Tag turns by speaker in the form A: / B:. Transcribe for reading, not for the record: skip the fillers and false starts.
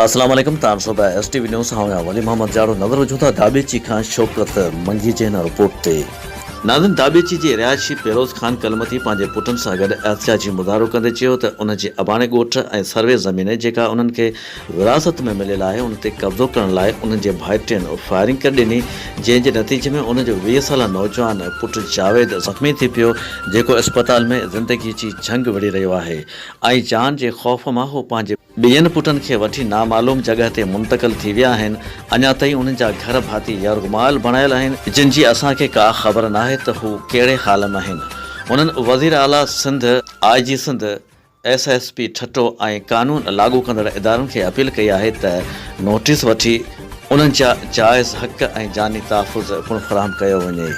A: اسلام عليڪم تان صبح ايس ٽي وي نيوز سان آهيان ولي محمد جاڙو نظر وجهون ٿا داٻيچي کان شوڪت منگي جي هن رپورٽ تي. ناظرين داٻيچي جي رهائشي پيروز خان ڪلمتي پنهنجي پٽن سان گڏ احتجاجي مظاهرو ڪندي چيو ته ان جي اباڻي ڳوٺ ۽ سروي زمين جيڪا انهن کي وراثت ۾ مليل آهي ان تي قبضو ڪرڻ لاء انهن جي ڀائٽين فائرنگ ڪري ڏني جنهن جي نتيجي ۾ ان جو 20 سالا نوجوان پٽ جاويد زخمي ٿي پيو جيڪو اسپتال ۾ زندگي جي جنگ وڙهي رهيو آهي ۽ جان جي خوف مان هو پنهنجي ٻين پٽن کي وٺي نامعلوم جڳهه تي منتقل ٿي ويا آهن، اڃا تائين انهن جا گهر ڀاتي يرغمال بڻايل آهن، جن جي اسان کي ڪا خبر ناهي ته هو ڪهڙي حال ۾ آهن. هنن وزير اعليٰ Sindh, I G Sindh, S S P Thatta ۽ قانون لاڳو ڪندڙ ادارن کي اپيل ڪئي آهي ته نوٽيس وٺي انهن جا جائز حق ۽ جاني تحفظ پڻ فراهم ڪيو وڃي.